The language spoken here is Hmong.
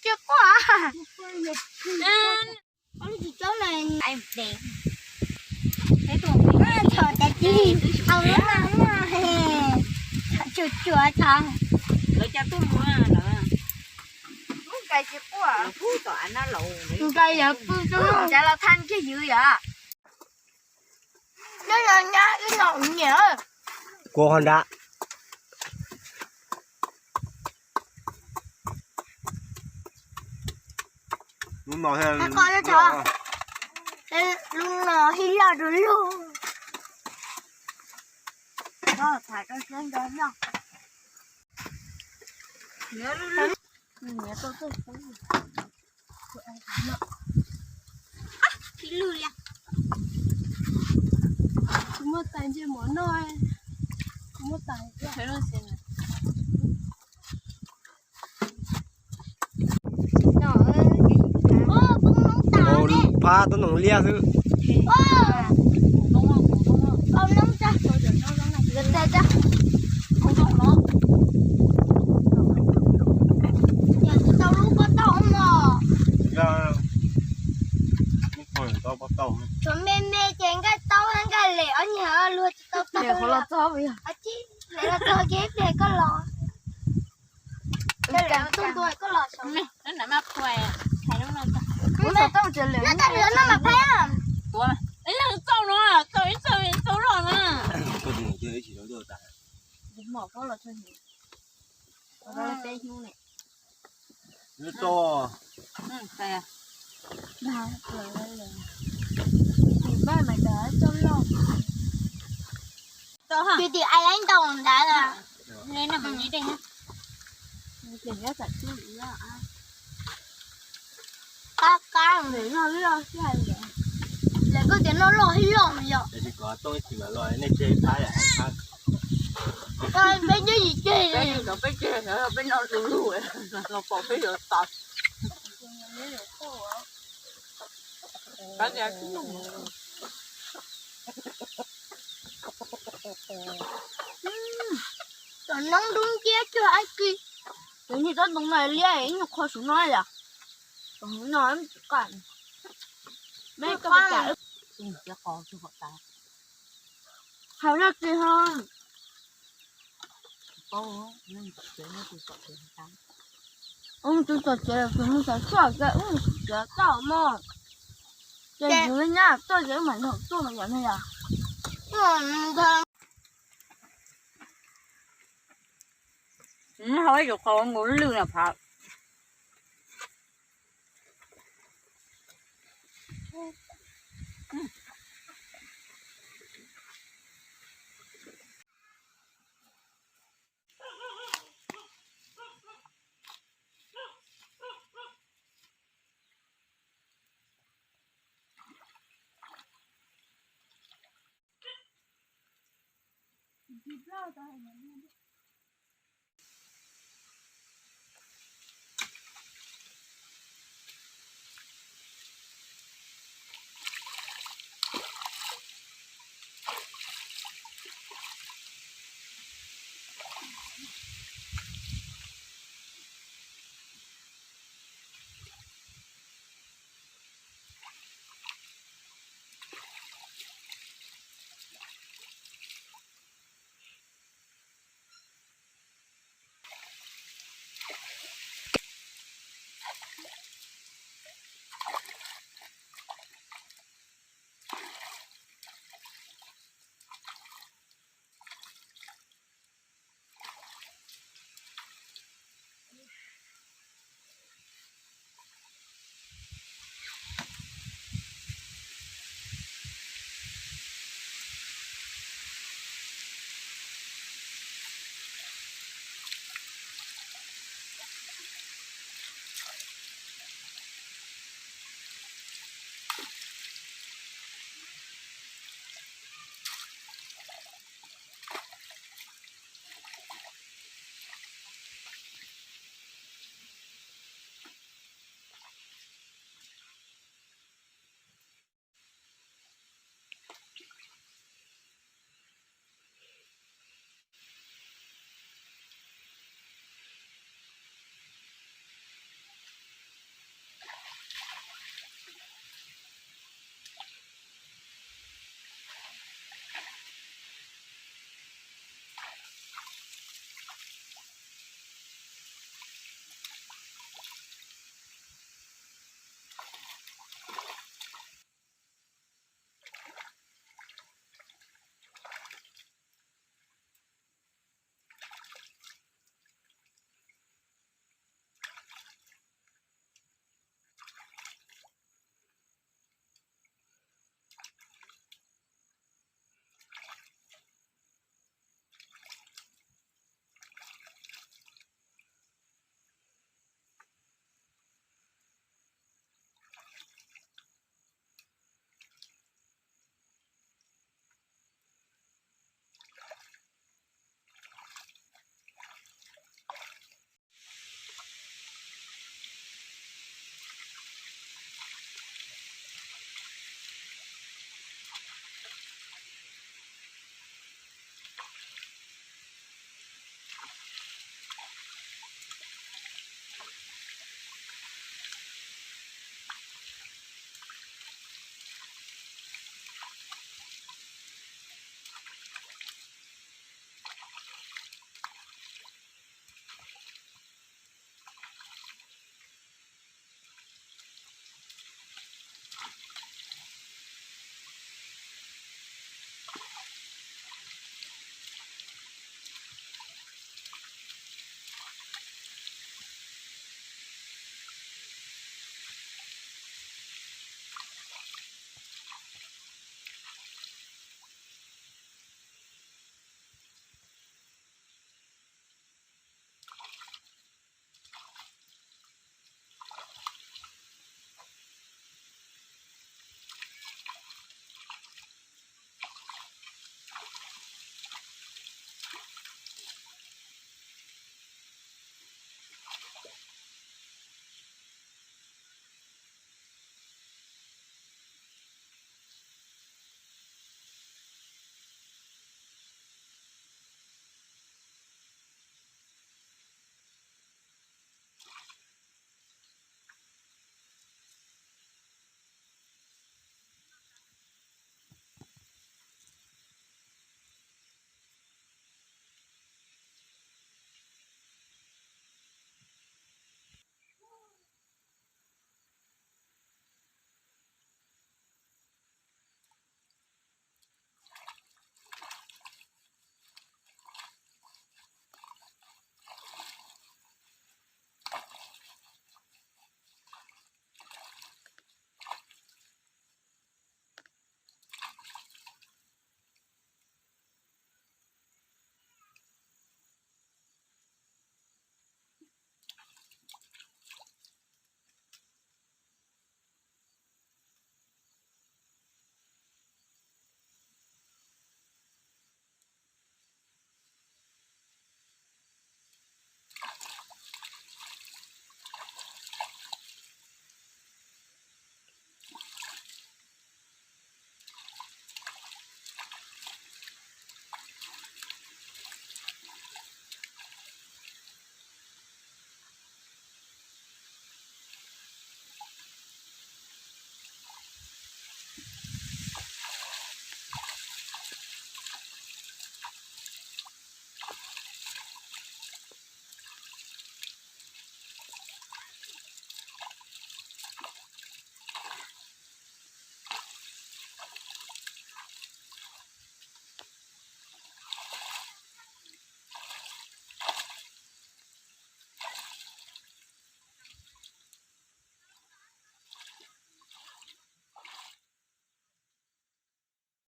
Tsis quaj. Tsis tau na. Txhom tas ti, au lub no, txhom tsuag tsuag txhom. Lawv cov tuaj mus lawm. Nkais tsis quaj. Nkais yog pw, nkais los thaj kiag ywv yom. Nyob no nyob ib no nyiam. Kua qhov nrad. Lub no, lub no hij loj rau lug. Kuv muaj tais ntse mov noj, kuv muaj tais. Phab tub noog liaj xwb. Tsis tau lub pob tauj no. Tshuav me me ces nqaij taub nqaij lem ob nyuag luag tsis tau tau. Lem los txog kiag ib pliag koj los. Koj los saud. Ua tau lawm no mas phaib. Ib leeg txaus no, txaus ib txaus txaus loj na. Mom koj los txog hnub ne. Tim paj mas cov txaus loj. Tim ai ib ntau ntawd. Qab qab, lawv koj tias noj loj ib loj yom. Peb nyob yim ceg, peb noj lus lus los pom peb yuav tas. Cov noob dub nciab cuag ab ki. Cov niag tsob ntoo no liab ib nyuag qho saum no yom. Cov no tsis qab. Hais no tsis ho. Tus txom tsev tus mus txog tsuaj ces mus txog tsuaj ces ub tsis txiav tau mog. Ces yus nyab tsuaj ces wb mam nrog tsuaj mas yom ne yom. Hau ib tus qau nkaus lwj no phav.